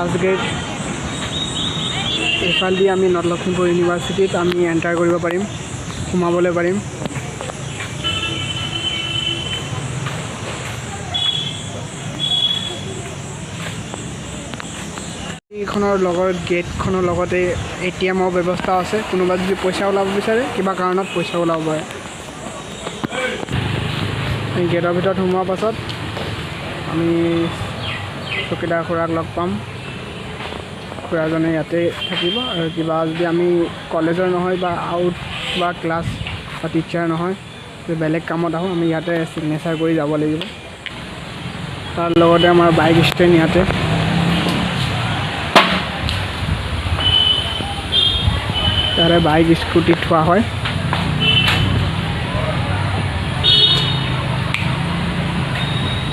First gate. এইফালেদি আমি north Lakhimpur ইউনিভাৰ্চিটিত আমি এণ্টাৰ কৰিব পাৰিম, সোমাবলৈ পাৰিম। এইখনৰ লগৰ গেটখনৰ লগতে ATMৰ ব্যৱস্থা আছে। কোনোবা যদি পইচা ওলাব বিচাৰে, কিবা কাৰণত পইচা ওলাব পাৰে। গেটৰ ভিতৰত সোমোৱাৰ পাছত আমি চকীদাৰ খুৰাক লগ পাম। খুৰাজনে ইয়াতে থাকিব আৰু কিবা যদি আমি কলেজৰ নহয় বা আউট বা ক্লাছ বা টিচাৰ নহয়, বেলেগ কামত আহোঁ, আমি ইয়াতে ছিগনেচাৰ কৰি যাব লাগিব। তাৰ লগতে আমাৰ বাইক ষ্টেণ্ড ইয়াতে। তাৰে বাইক স্কুটি থোৱা হয়।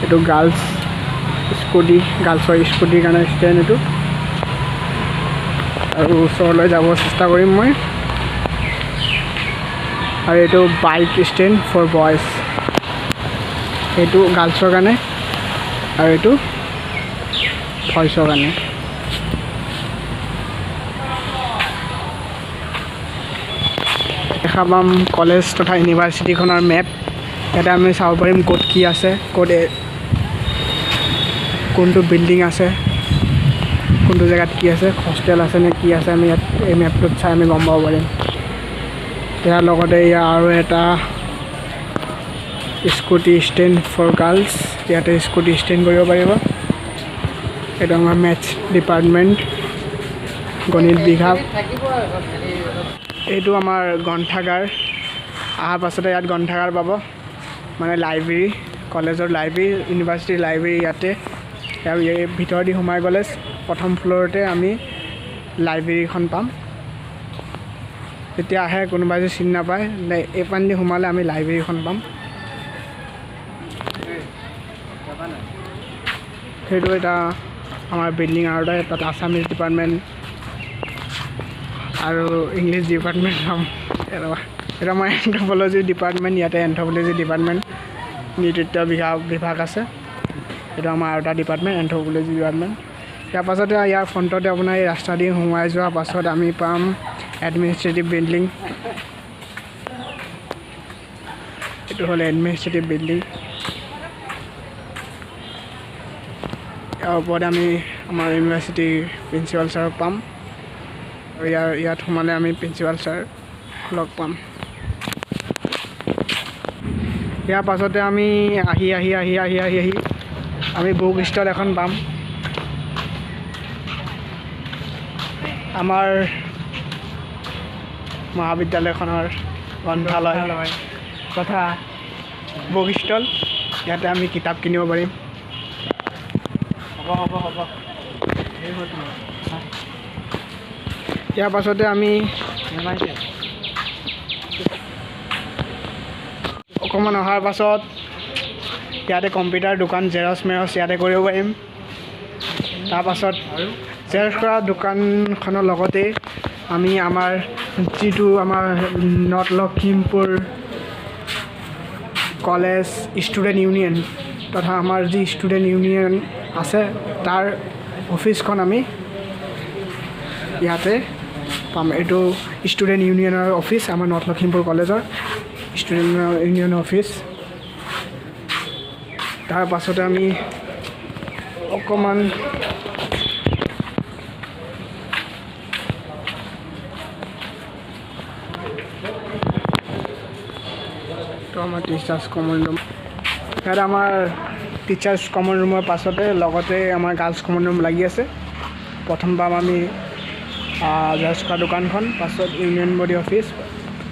এইটো গাৰ্লছ স্কুটি, গাৰ্লছৰ স্কুটিৰ কাৰণে ষ্টেণ্ড এইটো। আৰু ওচৰলৈ যাব চেষ্টা কৰিম মই। আৰু এইটো বাইক ষ্টেণ্ড ফৰ বয়জ, এইটো গাৰ্লছৰ কাৰণে আৰু এইটো বয়ছৰ কাৰণে। দেখা পাম কলেজ তথা ইউনিভাৰ্চিটিখনৰ মেপ। ইয়াতে আমি চাব পাৰিম ক'ত কি আছে, ক'ত কোনটো বিল্ডিং আছে, কোনটো জেগাত কি আছে, হোষ্টেল আছে নে কি আছে, আমি ইয়াত এই মেপটোত চাই আমি গম পাব পাৰিম। ইয়াৰ লগতে ইয়াৰ আৰু এটা স্কুটি ষ্টেণ্ড ফৰ গাৰ্লছ, ইয়াতে স্কুটি ষ্টেণ্ড কৰিব পাৰিব। এইটো আমাৰ মেথছ ডিপাৰ্টমেণ্ট, গণিত বিভাগ। এইটো আমাৰ গ্ৰন্থাগাৰ। অহাৰ পাছতে ইয়াত গ্ৰন্থাগাৰ পাব, মানে লাইব্ৰেৰী, কলেজৰ লাইব্ৰেৰী, ইউনিভাৰ্চিটিৰ লাইব্ৰেৰী ইয়াতে। আৰু এই ভিতৰেদি সোমাই গ'লে প্ৰথম ফ্ল'ৰতে আমি লাইব্ৰেৰীখন পাম। তেতিয়া আহে কোনোবাই যদি চিনি নাপায়, এইপানেদি সোমালে আমি লাইব্ৰেৰীখন পাম। সেইটো এটা আমাৰ বিল্ডিং আৰু এটা তাত আছামিজ ডিপাৰ্টমেণ্ট আৰু ইংলিছ ডিপাৰ্টমেণ্ট পাম। এটা আমাৰ এন্থ্ৰপলজি ডিপাৰ্টমেণ্ট, ইয়াতে এন্থ্ৰপলজি ডিপাৰ্টমেণ্ট, নৃতত্ত্ব বিভাগ আছে। এইটো আমাৰ আৰু এটা ডিপাৰ্টমেণ্ট, এন্থ্ৰপলজি ডিপাৰ্টমেণ্ট। ইয়াৰ পাছতে ইয়াৰ ফ্ৰণ্টতে আপোনাৰ এই ৰাস্তা দি সোমাই যোৱাৰ পাছত আমি পাম এডমিনিষ্ট্ৰেটিভ বিল্ডিং। এইটো হ'ল এডমিনিষ্ট্ৰেটিভ বিল্ডিং। ইয়াৰ ওপৰত আমি আমাৰ ইউনিভাৰ্চিটিৰ প্ৰিন্সিপাল ছাৰক পাম আৰু ইয়াত সোমালে আমি প্ৰিন্সিপাল ছাৰ লগ পাম। ইয়াৰ পাছতে আমি আহি আহি আহি আহি আহি আহি আমি বুক ষ্টল এখন পাম। আমাৰ মহাবিদ্যালয়খনৰ গ্ৰন্থালয় তথা বুক ষ্টল, ইয়াতে আমি কিতাপ কিনিব পাৰিম। হ'ব হ'ব হ'ব। ইয়াৰ পাছতে আমি অকণমান অহাৰ পাছত ইয়াতে কম্পিউটাৰ দোকান, জেৰক্স মেৰক্স ইয়াতে কৰিব পাৰিম। তাৰপাছত জেৰক্স কৰা দোকানখনৰ লগতে আমি আমাৰ যিটো আমাৰ north Lakhimpur college student union তথা আমাৰ যি ষ্টুডেণ্ট ইউনিয়ন আছে তাৰ অফিচখন আমি ইয়াতে পাম। এইটো ষ্টুডেণ্ট ইউনিয়নৰ অফিচ, আমাৰ নৰ্থ লখিমপুৰ কলেজৰ ষ্টুডেণ্ট ইউনিয়নৰ অফিচ। তাৰ পাছতে আমি অকণমান তো আমাৰ টিচাৰ্ছ কমন ৰুম, ইয়াত আমাৰ টিচাৰ্ছ কমন ৰুমৰ পাছতে লগতে আমাৰ গাৰ্লছ কমন ৰুম লাগি আছে। প্ৰথম পাম আমি জেৰক্স কৰা দোকানখন, পাছত union body office,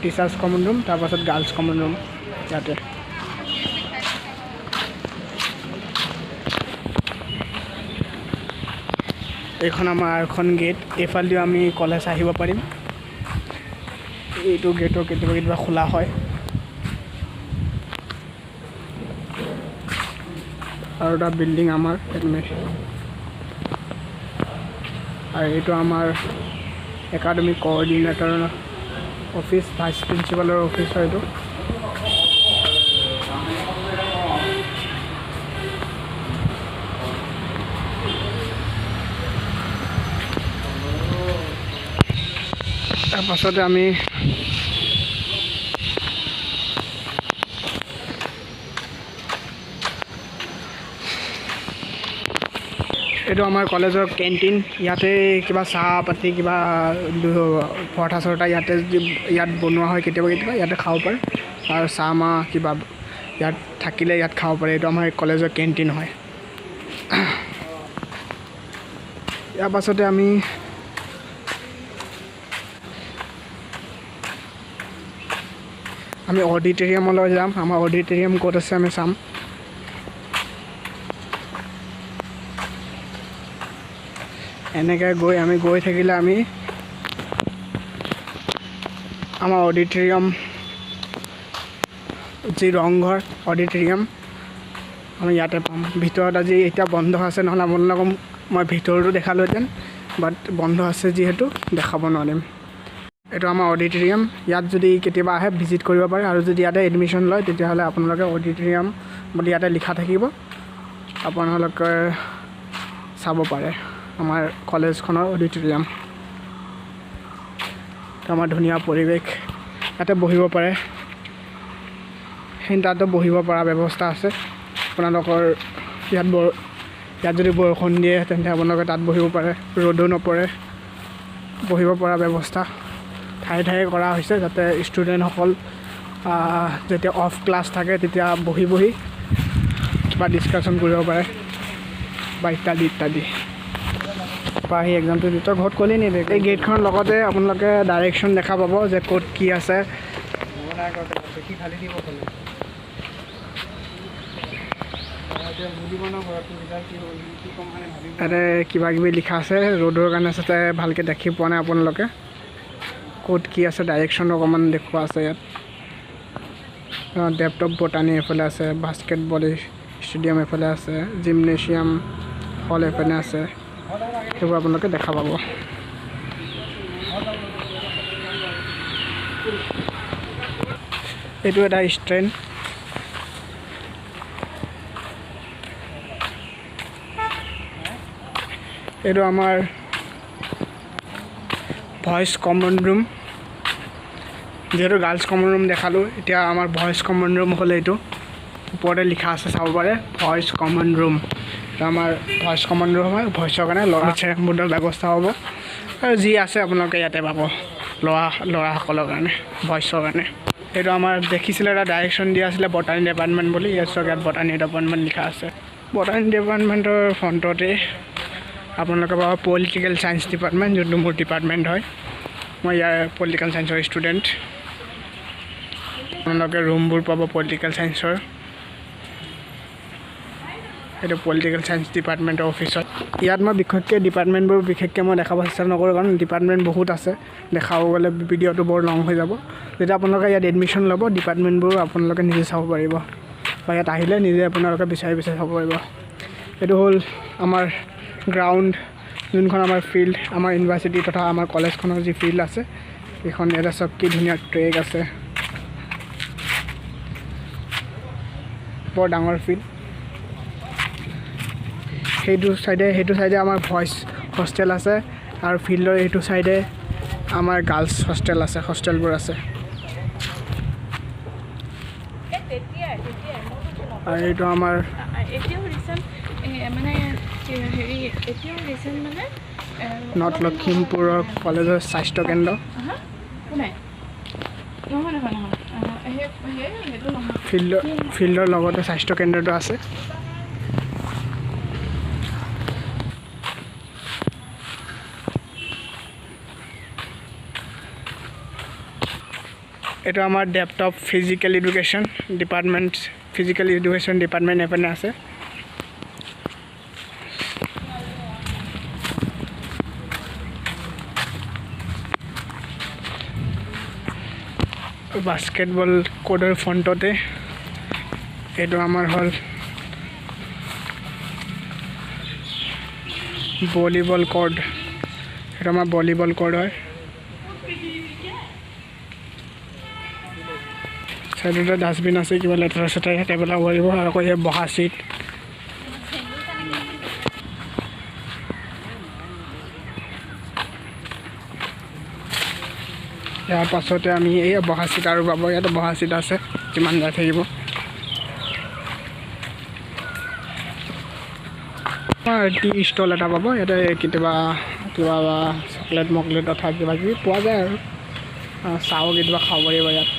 teachers common room, তাৰপাছত গাৰ্লছ কমন ৰুম ইয়াতে। এইখন আমাৰ এখন গেট, এইফালেদিও আমি কলেজ আহিব পাৰিম। এইটো গেটো কেতিয়াবা কেতিয়াবা খোলা হয়। আৰু এটা বিল্ডিং আমাৰ আৰু এইটো আমাৰ একাডেমিক কোঅৰ্ডিনেটৰৰ অফিচ, ভাইচ প্ৰিন্সিপালৰ অফিচ হয় এইটো। তাৰপাছতে আমি এইটো আমাৰ কলেজৰ কেণ্টিন। ইয়াতে কিবা চাহ পাতি, কিবা পৰঠা চৰঠা ইয়াতে ইয়াত বনোৱা হয়, কেতিয়াবা কেতিয়াবা ইয়াতে খাব পাৰে। আৰু চাহ মাহ কিবা ইয়াত থাকিলে ইয়াত খাব পাৰে। এইটো আমাৰ কলেজৰ কেণ্টিন হয়। ইয়াৰ পাছতে আমি আমি অডিটৰিয়ামলৈ যাম। আমাৰ অডিটৰিয়াম ক'ত আছে আমি চাম। এনেকৈ গৈ আমি গৈ থাকিলে আমি আমাৰ অডিটৰিয়াম, যি ৰংঘৰ অডিটৰিয়াম, আমি ইয়াতে পাম। ভিতৰত আজি এতিয়া বন্ধ আছে, নহ'লে আপোনালোকক মই ভিতৰতো দেখালোহেঁতেন, বাট বন্ধ আছে যিহেতু দেখাব নোৱাৰিম। এইটো আমাৰ অডিটৰিয়াম। ইয়াত যদি কেতিয়াবা আহে ভিজিট কৰিব পাৰে, আৰু যদি ইয়াতে এডমিশ্যন লয় তেতিয়াহ'লে আপোনালোকে অডিটৰিয়াম বুলি ইয়াতে লিখা থাকিব, আপোনালোকে চাব পাৰে আমাৰ কলেজখনৰ অডিটৰিয়াম। আমাৰ ধুনীয়া পৰিৱেশ, ইয়াতে বহিব পাৰে। সেই তাতো বহিব পৰা ব্যৱস্থা আছে আপোনালোকৰ। ইয়াত যদি বৰষুণ দিয়ে তেন্তে আপোনালোকে তাত বহিব পাৰে, ৰ'দো নপৰে। বহিব পৰা ব্যৱস্থা ঠায়ে ঠায়ে কৰা হৈছে, যাতে ষ্টুডেণ্টসকল যেতিয়া অফ ক্লাছ থাকে তেতিয়া বহি বহি কিবা ডিছকাশ্যন কৰিব পাৰে বা ইত্যাদি ইত্যাদি। তাৰপৰা আহি এক্সামটো দি তই ঘৰত ক'লি নি? এই গেটখনৰ লগতে আপোনালোকে ডাইৰেকশ্যন দেখা পাব যে ক'ত কি আছে। তাতে কিবা কিবি লিখা আছে, ৰ'দৰ কাৰণে যাতে ভালকৈ দেখি পোৱা নাই আপোনালোকে ক'ত কি আছে, ডাইৰেকশ্যন অকণমান দেখুওৱা আছে ইয়াত। ডেপ্ট অফ বটানী এইফালে আছে, বাস্কেটবল ষ্টেডিয়াম এইফালে আছে, জিমনেছিয়াম হল এইফালে আছে, সেইবোৰ আপোনালোকে দেখা পাব। এইটো এটা ষ্ট্ৰেইন। এইটো আমাৰ ভইচ কমন ৰুম। যিহেতু গাৰ্লছ কমন ৰুম দেখালোঁ, এতিয়া আমাৰ ভইচ কমন ৰুম হ'ল এইটো। ওপৰতে লিখা আছে, চাব পাৰে, ভইচ কমন ৰুম। এইটো আমাৰ ভইচ কমন ৰুম হয়। ভইচৰ কাৰণে ল'ৰা চেৰম বোৰ্ডৰ ব্যৱস্থা হ'ব, আৰু যি আছে আপোনালোকে ইয়াতে পাব, ল'ৰাসকলৰ কাৰণে, ভইচৰ কাৰণে। এইটো আমাৰ দেখিছিলে এটা ডাইৰেকশ্যন দিয়া আছিলে বটানী ডিপাৰ্টমেণ্ট বুলি। ইয়াত চাওক, ইয়াত বটানী ডিপাৰ্টমেণ্ট লিখা আছে। বটানী ডিপাৰ্টমেণ্টৰ ফ্ৰণ্টতে আপোনালোকে পাব পলিটিকেল ছায়েন্স ডিপাৰ্টমেণ্ট, যোনটো মোৰ ডিপাৰ্টমেণ্ট হয়। মই ইয়াৰ পলিটিকেল ছায়েন্সৰ ষ্টুডেণ্ট। আপোনালোকে ৰুমবোৰ পাব পলিটিকেল ছায়েন্সৰ। এইটো পলিটিকেল ছায়েন্স ডিপাৰ্টমেণ্টৰ অফিচত। ইয়াত মই বিশেষকৈ ডিপাৰ্টমেণ্টবোৰ বিশেষকৈ মই দেখাব চেষ্টা নকৰোঁ, কাৰণ ডিপাৰ্টমেণ্ট বহুত আছে, দেখাব গ'লে ভিডিঅ'টো বৰ লং হৈ যাব। যেতিয়া আপোনালোকে ইয়াত এডমিশ্যন ল'ব, ডিপাৰ্টমেণ্টবোৰ আপোনালোকে নিজে চাব পাৰিব, বা ইয়াত আহিলে নিজে আপোনালোকে বিচাৰি বিচাৰি চাব পাৰিব। এইটো হ'ল আমাৰ গ্ৰাউণ্ড, যোনখন আমাৰ ফিল্ড, আমাৰ ইউনিভাৰ্চিটি তথা আমাৰ কলেজখনৰ যি ফিল্ড আছে সেইখন। ইয়াতে চব কি ধুনীয়া ট্ৰেক আছে, বৰ ডাঙৰ ফিল্ড। সেইটো চাইডে আমাৰ বইজ হোষ্টেল আছে, আৰু ফিল্ডৰ এইটো চাইডে আমাৰ গাৰ্লছ হোষ্টেল আছে, হোষ্টেলবোৰ আছে। আৰু এইটো আমাৰ এতিয়াও ৰিচেণ্ট মানে হেৰি এতিয়াও ৰিচেণ্ট মানে নৰ্থ লখিমপুৰৰ কলেজৰ স্বাস্থ্য কেন্দ্ৰ। কোনে নহয় নহয় নহয় সেই সেইটো নহয়। ফিল্ডৰ লগতে স্বাস্থ্য কেন্দ্ৰটো আছে। এইটো আমাৰ Dept of Physical Education department, Physical Education department এইপিনে আছে। বাস্কেটবল কোৰ্টৰ ফ্ৰণ্টতে এইটো আমাৰ হ'ল ভলীবল কোৰ্ট। এইটো আমাৰ ভলীবল কোৰ্ট হয়। চাইডতে ডাষ্টবিন আছে, কিবা লেতেৰা চেতেৰা ইয়াতে পেলাব পাৰিব। আৰু আকৌ এই বহা চিট। ইয়াৰ পাছতে আমি এই বহা চিট আৰু পাব, ইয়াতে বহা চিট আছে, যিমান যায় থাকিব। টি ষ্টল এটা পাব, ইয়াতে কেতিয়াবা কিবা চকলেট মকলেট অথবা কিবা কিবি পোৱা যায় আৰু চাহো কেতিয়াবা খাব পাৰিব ইয়াত।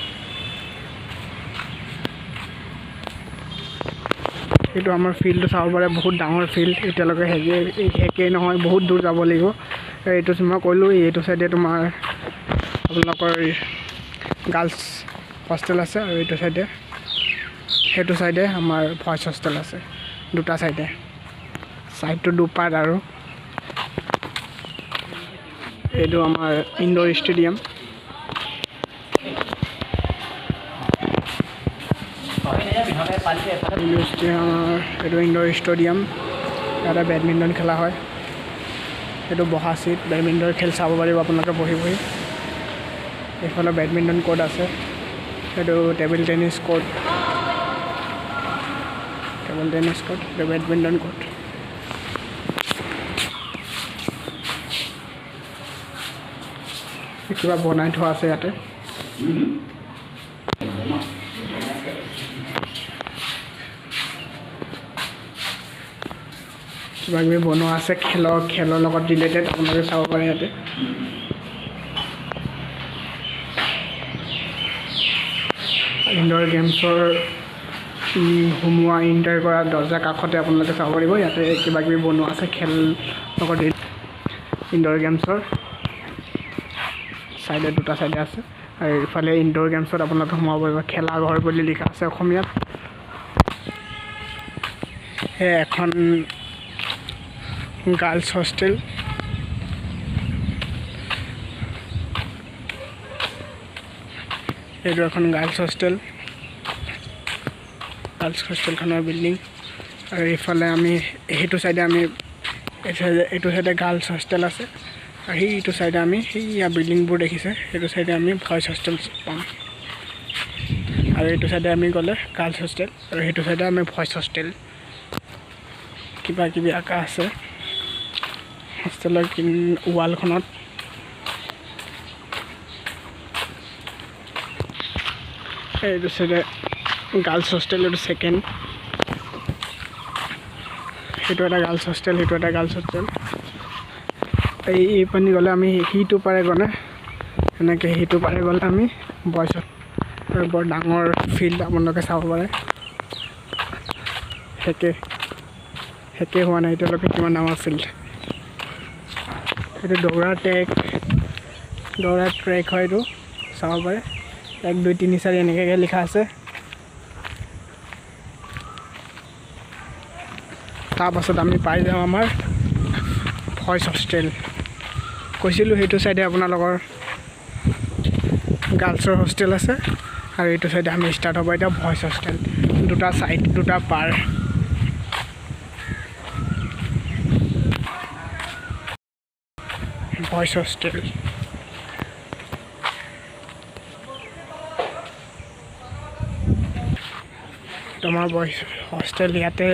এইটো আমাৰ ফিল্ডটো চাব পাৰে, বহুত ডাঙৰ ফিল্ড, এতিয়ালৈকে শেষেই নহয়, বহুত দূৰ যাব লাগিব। এইটো মই ক'লোঁ, এইটো চাইডে তোমাৰ আপোনালোকৰ গাৰ্লছ হোষ্টেল আছে আৰু এইটো চাইডে, সেইটো চাইডে আমাৰ বইজ হোষ্টেল আছে, দুটা চাইডে, চাইডটো দুপাৰ্ট। আৰু এইটো আমাৰ ইনডোৰ ষ্টেডিয়াম। আমাৰ এইটো ইনডোৰ ষ্টেডিয়াম, ইয়াতে বেডমিণ্টন খেলা হয়। এইটো বহা চিট, বেডমিণ্টন খেল চাব পাৰিব আপোনালোকে বহি বহি। এইফালে বেডমিণ্টন কোৰ্ট আছে, এইটো table tennis court, table tennis court, এইটো বেডমিণ্টন কোৰ্ট। কিবা বনাই থোৱা আছে ইয়াতে। কিবা কিবি বনোৱা আছে খেলৰ লগত ৰিলেটেড, আপোনালোকে চাব পাৰে ইয়াতে। ইনডোৰ গেমছৰ সোমোৱা এণ্টাৰ কৰা দৰ্জাৰ কাষতে আপোনালোকে চাব পাৰিব, ইয়াতে কিবা কিবি বনোৱা আছে খেল লগত ইনডোৰ গেমছৰ চাইডে, দুটা চাইডে আছে। আৰু ইফালে ইনডোৰ গেমছত আপোনালোকে সোমাব পাৰিব, খেলা ঘৰ বুলি লিখা আছে অসমীয়াত। সেই এখন গাৰ্লছ হোষ্টেল, এইটো এখন গাৰ্লছ হোষ্টেল, গাৰ্লছ হোষ্টেলখনৰ বিল্ডিং। আৰু এইফালে আমি সেইটো চাইডে আমি এইটো চাইডে গাৰ্লছ হোষ্টেল আছে, আৰু সেইটো চাইডে আমি সেইয়া বিল্ডিংবোৰ দেখিছে, সেইটো চাইডে আমি বইজ হোষ্টেল পাম। আৰু এইটো চাইডে আমি গ'লে গাৰ্লছ হোষ্টেল, আৰু সেইটো চাইডে আমি বইজ হোষ্টেল। কিবা কিবি আঁকা আছে হোষ্টেলৰ ৱালখনত। এইটো চাইডে গাৰ্লছ হোষ্টেল, এইটো ছেকেণ্ড, সেইটো এটা গাৰ্লছ হোষ্টেল, সেইটো এটা গাৰ্লছ হোষ্টেল। এই পানী গ'লে আমি সিটো পাৰে গ'লে, সেনেকৈ সিটো পাৰে গ'লে আমি বইজ। বৰ ডাঙৰ ফিল্ড আপোনালোকে চাব পাৰে, শেষে হোৱা নাই এতিয়ালৈকে, কিমান ডাঙৰ ফিল্ড। এইটো দৌৰা ট্ৰেক হয়, এইটো চাব পাৰে। 1 2 3 4 এনেকৈ লিখা আছে। তাৰপাছত আমি পাই যাওঁ আমাৰ বইজ হোষ্টেল। কৈছিলোঁ সেইটো চাইডে আপোনালোকৰ গাৰ্লছৰ হোষ্টেল আছে, আৰু এইটো চাইডে আমি ষ্টাৰ্ট হ'ব এতিয়া বইজ হোষ্টেল। দুটা চাইড, দুটা পাৰ। বইজ হোষ্টেল, তোমাৰ বইজ হোষ্টেল। ইয়াতে